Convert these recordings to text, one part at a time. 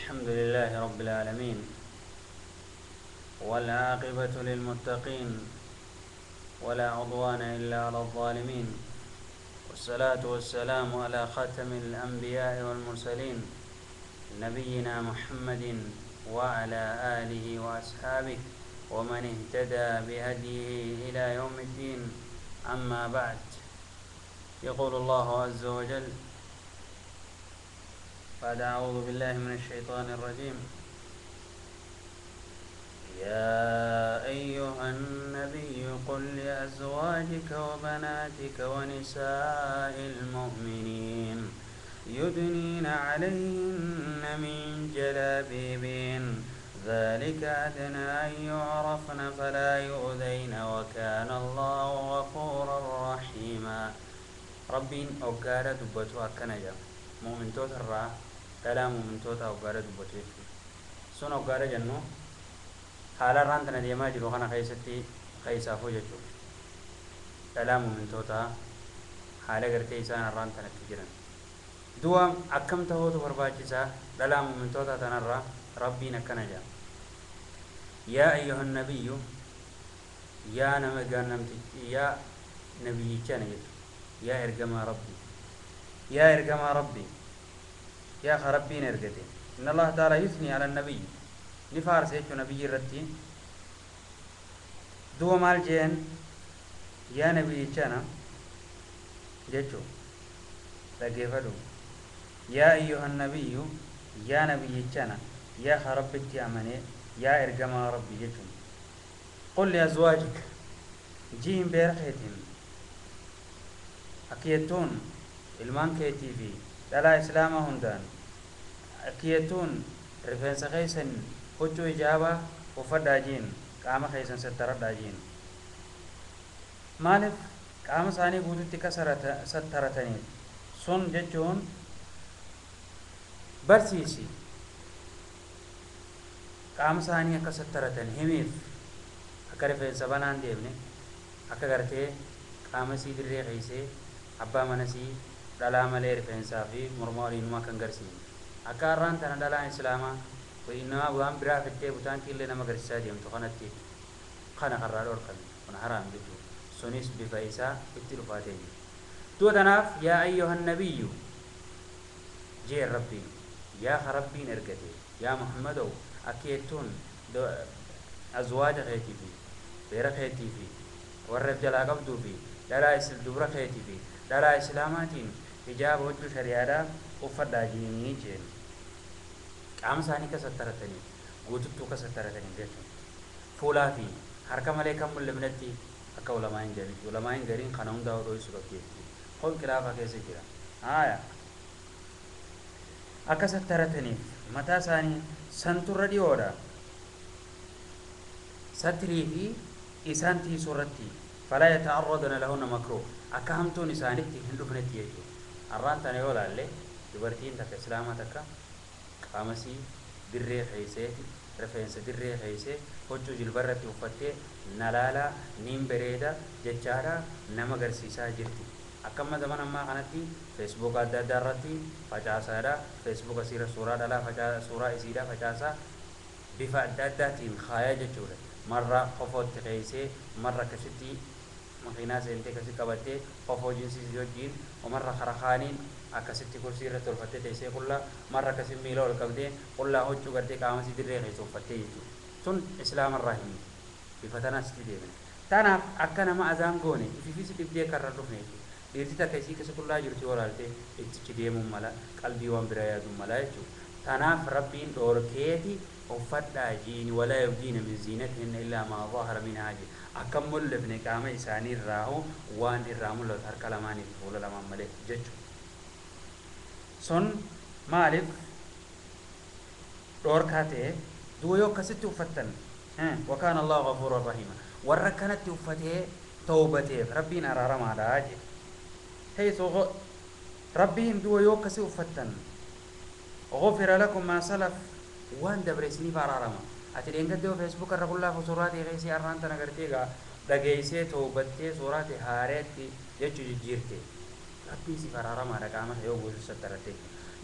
الحمد لله رب العالمين، والعاقبة للمتقين، ولا عدوان إلا على الظالمين، والصلاة والسلام على خاتم الأنبياء والمرسلين، نبينا محمد وعلى آله وأصحابه ومن اهتدى بهديه إلى يوم الدين. أما بعد، يقول الله عز وجل بعد أعوذ بالله من الشيطان الرجيم: يا أيها النبي قل لأزواجك وبناتك ونساء المؤمنين يدنين عليهن من جلابيبهن، ذلك أدنى أن يعرفن فلا يؤذين، وكان الله غفورا رحيما. Rabbiin hoggaadha dubbatu akkana jedha: mu'mintoota irraa, dhalaa mu'mintoota hoggaadha dubbatu jechuudha. Sun hoggaadha jennu haala irraan tana deemaa jiru kana keessatti keessaafuu jechuudha. Dhalaa mu'mintoota haala gartee isaan irraan tanatti jiran du'a akkam ta'uutu barbaachisaa dhalaa mu'mintoota tanarraa. Rabbiin akkana jedha: yaa ayyuhan nabiyyu, yaa nama namtichi, yaa nabiyyichana jechuudha, yaa ergamaa Rabbii, yaa ergamaa Rabbii, yaa ka Rabbiin ergate. Inna Allaha ta'ala yusni ala nabiyyi, ni faarsa jechuu nabiyyi irratti. Duba maal jeen? Yaa nabiyyichana jechuu dhaggeeffadhu. Yaa ayyuhan nabiyyu, yaa nabiyyichana, yaa ka Rabbitti amanee, yaa ergamaa Rabbii jechuun, qul liazwaajik jiin, beera keetiin akki jettuun, ilmaan keetii fi dhalaa islaamaa hundaan akki jettuun, rifeensa keessan huccuu hijaabaa uffadhaa jiin, qaama keessan sattaradhaa jiin. Maaliif? Qaama isaanii guututti akka sattarataniif. Sun jechuun barsiisi, qaama isaanii akka sattaratan himiif, akka rifeensa banaan deemne, akka gartee qaama isii dirree keeysee abbaa mana isii dhalaa malee rifeensaa fi morma waliinumaa kan garsiifne. Akka har'aan tana dhalaan islaamaa nama waan biraa fittee butaantii illee nama garsiisaa deemtu kanatti kana karraa dhorkame. Kun haraam jechuudha. Sunis bifa isaa itti dhufaa ta'e. Du'a tanaaf yaa ayyuhan nabiyyu jeen Rabbiin, yaa ka Rabbiin ergate, yaa Muhammadow, akki jettuun azwaaja keetii fi beera keetii fi warra jalaa qabduu fi dhalaa dubra keetii fi dhalaa islaamaatiin hijaaba huccuu shari'aadhaa uffadhaa jiinii jeen, qaama isaanii ka sattaratanii guututtuu ka sattaratanii jechuun fuulaa fi harka malee kan mul'ifnetti, akka ulamaa hin jedhanitti. Ulamaa hin gariin kana hundaa dho'isuu qabdi jechuudha. Kun khilaafa keessa jira. Haaya, akka sattarataniif mataa isaanii santurra dhiyoodha satrii fi isaan tiisuu irratti. Falaa yata'arradna lahunna makruuh, akka hamtuun isaanitti hin dhufnetti jechuudha. Har'aan tana yoo laalle, dubartiin takka islaamaa takka qaamasii dirree keeyseeti, rifeensa dirree keeysee, huccuu jilbarratti uffattee, na laalaa, niin bareeda jechaadha nama garsiisaa jirti. Akka amma zaman ammaa kanatti Feesbuuka adda addaa irratti facaasaadha, Feesbuuka isiirra suuraa dhalaa suuraa isiidha facaasaa, bifa adda addaatiin kaayaa jechuudha. Marra kofootti keeysee, marra akkasitti makiinaa seentee akkasi qabattee kofoo jinsii wajjiin, marra kara kaaniin akkasitti kursii irra tolfattee teessee qullaa, marra akkasi miila ol qabdee qullaa, huccuu gartee qaama isii dirree keessa uffattee jechuudha. Sun islaamarraa hin bifa tanaas itti deemne. Tanaaf akka nama azaan goone ififisi dhibdee akka irra dhufne jechuudha. Dhiirti takka isii keessa qullaa jirtu yoo laalte ittichi deemuun mala, qalbii waan biraa yaaduun mala jechuudha. Tanaaf Rabbiin dhoorkeeti uffadhaa jiini. Walaa yubdiina min ziinatihinna illaa maa zahara minhaa jee, akka hin mul'ifne qaama isaanii irraahu waan irraa mul'atu harka lamaanii fi fuula lamaan malee jechuudha. Sun maaliif dhoorkaa ta'e? Du'a yoo akkasitti uffattan, wakaana Allahu ghafuuran rahiima, warra akkanatti uffatee tawbateef Rabbiin araaramaadha jedhe. Heesu Rabbiin du'a yoo akkasi uffattan, ghufira lakum maa salaf, waan dabre isiniif araarama. Ati dheengadde yoo Facebook irra qullaa suuraa ta'e keessi, har'aan tana gartee egaa dhageessee tawbattee suuraa ta'e haareetti jechuu jijjiirte, Rabbiin siif araaramaadha qaama yoo guutuu sattaratte.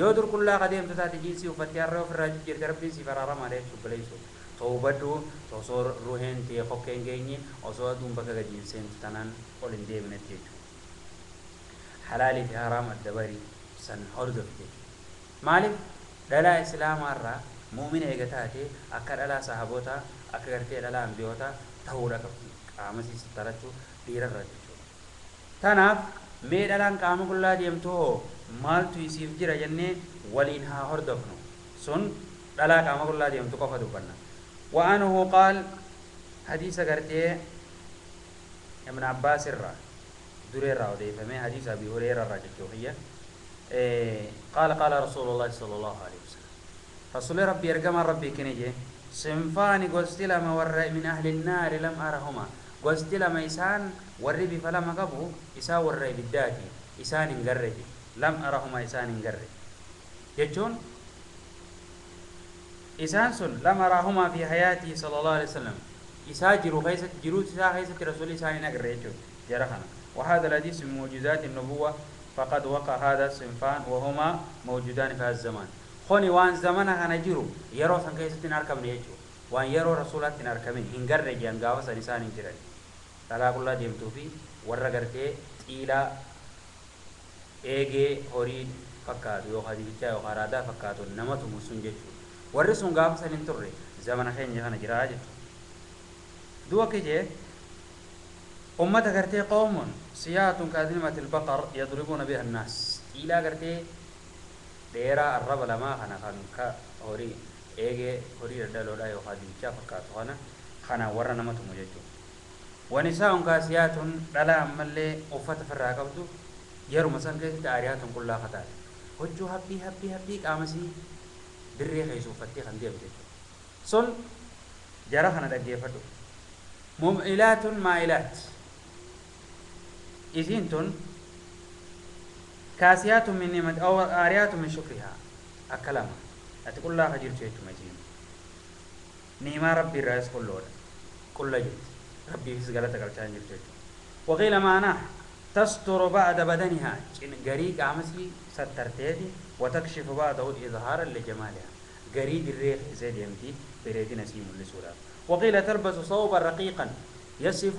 Yoo dur qullaa qadeemtu taate jiinsii uffattee har'a ofirraa jijjiirte rabbiin siif araarama jechuudha obboleessoo. Toobadhu osoo ruheen ta'e kokkee hin geenye osoo aduun bakka gadi hin seentu tanaan ol hin deebinetti jechuudha. Halaalii fi haraam adda barii san hordofi jechuudha. Maaliif dhalaa islaamaarraa mu'mina eega taate akka dhalaa sahabotaa akka gartee dhalaa ambiyootaa ta'uudha qabdi. Qaama isii sattarachuu dhiirarra jechuudha. Tanaaf mee dhalaan qaama qullaa deemtu hoo maaltu isiif jira jennee waliin haa hordofnu. Sun dhalaa qaama qullaa deemtu qofa dubbanna. وأنه قال حديث قرتي ابن عباس الرا دري الرا وديفمي حديث أبي هريرة الرا جتوهية قال قال رسول الله صلى الله عليه وسلم رسول ربي يرقم ربي كنجي صنفان قلت لما ور من أهل النار لم أرهما قلت لما إسان وربي فلما قبو إسا ورّي بالذاتي إسان انقرج لم أرهما إسان انقرج يجون إسان سن لم أراهما في حياتي صلى الله عليه وسلم إسا جرو خيست جرو تسا خيست رسول إسان نقر يجون جرخنا. وهذا الحديث من معجزات النبوة فقد وقع هذا الصنفان وهما موجودان في هذا الزمان. خوني وان زمانها نجرو يرو سن خيست نركب نيجو وان يرو رسولات نركبين هنقر جان غاوس إسان جرن تلا كل ديمتو في ورغرتي تيلا eegee horii fakkaatu yookaan dibichaa yookaan raadaa fakkaatu namatu sun jechuudha. Warri sun gaafa san hin turre zamana keenya kana jira jechuudha. Du'a kijee ummata gartee qawmun siyaatun kaadhimatil baqar yadribuuna biha annaas. Xiilaa gartee dheeraa arraba lamaa kana kan ka horii eegee horii daddaloodhaa yookaan dibichaa fakkaatu kana kana warra nama tumu jechuudha. Wanisaa'un kaasiyaatun dhalaa ammallee uffata ofirraa qabdu yeruma san keessatti aariyaatun qullaa kataate hojjuu haphii haphii haphii qaamasii dirree keessa uffattee kan deemte jechuudha. Sun jara kana dhaggeeffadhu. Mum'ilaatun maa'ilaat. Isiin tun kaasiyaatun min ni'mat aw aariyaatun min shukrihaa akka lama ati qullaa ka jirtu jechuudha isiin. Ni'imaa rabbii irraas qulloodha. Qulla jirti. Rabbiifis galata galchaa hin jirtu jechuudha. Waqiila maanaa تستر بعد بدنها قريق عمسي سترتيتي وتكشف بعده إظهارا لجمالها قريد الريح زيد يمتي بريد نسيم لسورة. وقيل تلبس صوبا رقيقا يصف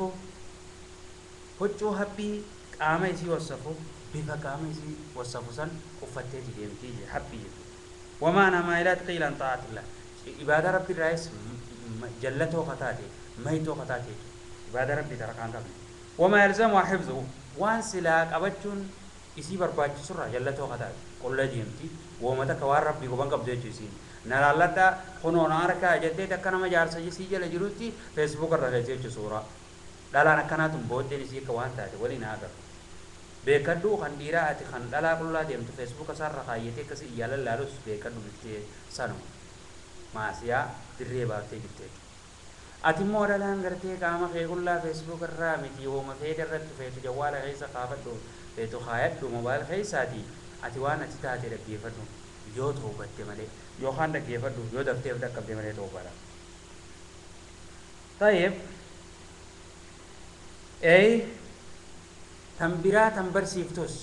هجو هبي قاميسي وصفه بفا قاميسي وصفه سن وفتيتي ديمتي حبي. ومعنى ما قيل عن طاعة الله عبادة ربي الرئيس جلته خطاتي ميتو خطاتي عبادة ربي تركان قبل وما يلزمها حفظه وان سلاك أبتشون إسي برباچ سرة جلتو خطات قل ديمتي وما تكوار ربي قبان قبضي جيسين نلالتا خنون عركا جدي تكنا مجارسة جيسي جل جروتي فيسبوك الرغيزي جسورة لالا نكناتم بودين إسي كوان تاتي ولي ناقر بيكدو خنديرا أتي خن لالا قل ديمتو فيسبوك سر رخايتي كسي يالا لالوس بيكدو بفتي سنو ماسيا دري بافتي جبتي ati immoo dhalaan gartee qaama kee qullaa feesbuuk irraa miti hooma feete irratti feetu jawwaala keessa kaafadhu feetu kaayadhu moobaayil keessaati ati waan ati taate dhaggeeffadhu yoo toobatte malee yookaan dhaggeeffadhu yoo dafteef dhaqqabde malee toobaadha. Tayyib tan biraa tan barsiiftus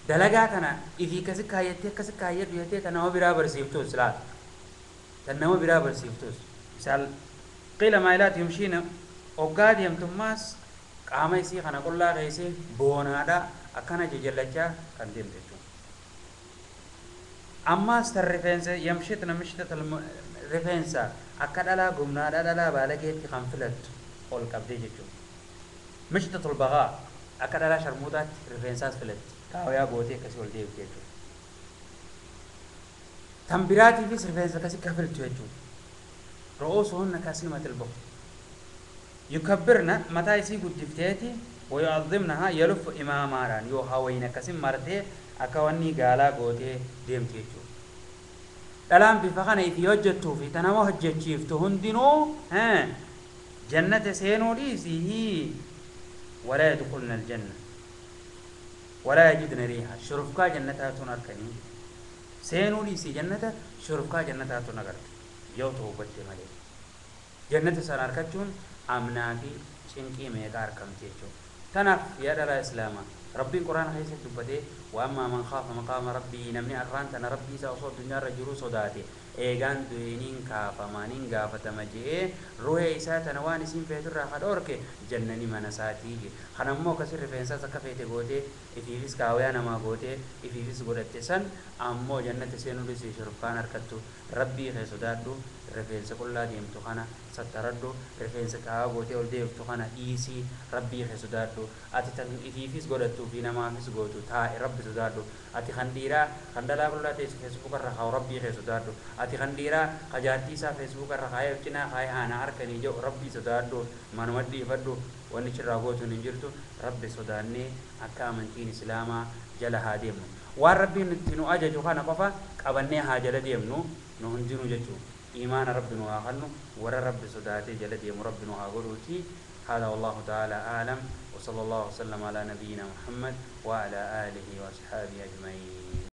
dalagaa tana ifii akkasi kaayattee akkasi kaayyadhu jettee tan nama biraa barsiiftus laata. تنمو برا برسيفتوس مثال قيل ما يمشينا أوقات يمتماس قاميسي خنا كلها غيسي بونادا أكنا جلجا كان ديم تجو أما استر ريفنس يمشيتنا مشتت الريفنسا أكدلا قمنا دلا بالك خنفلت قول كبدي جتو مشتت البغاء أكدلا شرموطات ريفنساس فلت كاويا غوتي كسول ديم تجو تنبيراتي في سرفيز كاسي كفلت يجو رؤوسهن كاسمة البخت يكبرن متى يسيق الدفتاتي ويعظمنها يلف إماماران يوهاوين كاسم مرتي أكواني قالا قوتي ديمتي يجو الآن بفخنا إذ يوجدتو في تنوه الجتشيفتو هندنو ها جنة سينو ليسيه ولا يدخلن الجنة ولا يجدن ريحة شرفكا جنتها تنركني سينو ليسي جنة شرفكا جنتها تنركني يو توبتي مالي جنة سنركتون أمنا في شنكي ميقار كم تيجو تنف يا دار إسلاما ربي القرآن خيسة دبته Wa ammaa man khaafa maqaama rabbihi, namni arraan tana Rabbii isaa osoo addunyaarra jiruu sodaate, eegaan du'e nin kaafama, nin gaafatama je'ee ruhee isaa tana waan isiin feeturraa ka dhoorke, jannani mana isaatii je. Kan ammoo akkasin rifeensaas akka feete gootee, ifiifis kaawayaa namaa gootee, ifiifis godhatte san ammoo jannata seenuu dhisii shurufkaan harkattu. Rabbii kee sodaadhu, rifeensa qullaa deemtu kana sattaradhu, rifeensa kaawaa gootee ol deebiftu kana dhiisii Rabbii kee sodaadhu. Ati tan ifiifis godhattuu fi namaafis gootu taa'i Rabbi sodaadhu. Ati kan dhiiraa kan dhalaa qullaa teessu Facebook irra kaa'u Rabbii kee sodaadhu. Ati kan dhiiraa ka jaartii isaa Facebook irra kaa'ee of cinaa kaa'ee haa na arkanii je'u Rabbii sodaadhu. Manuma dhiifadhu, wanni achirraa gootuun hin jirtu. Rabbi sodaannee akka amantiin Islaamaa jala haa deemnu. Waan Rabbiin itti nu ajaju kana qofa qabannee haa jala deemnu nu hundinuu jechuu. Iimaana Rabbi nu haa kannu, warra Rabbi sodaatee jala deemu Rabbi nu haa godhuutii. هذا والله تعالى أعلم، وصلى الله وسلم على نبينا محمد وعلى آله وأصحابه أجمعين.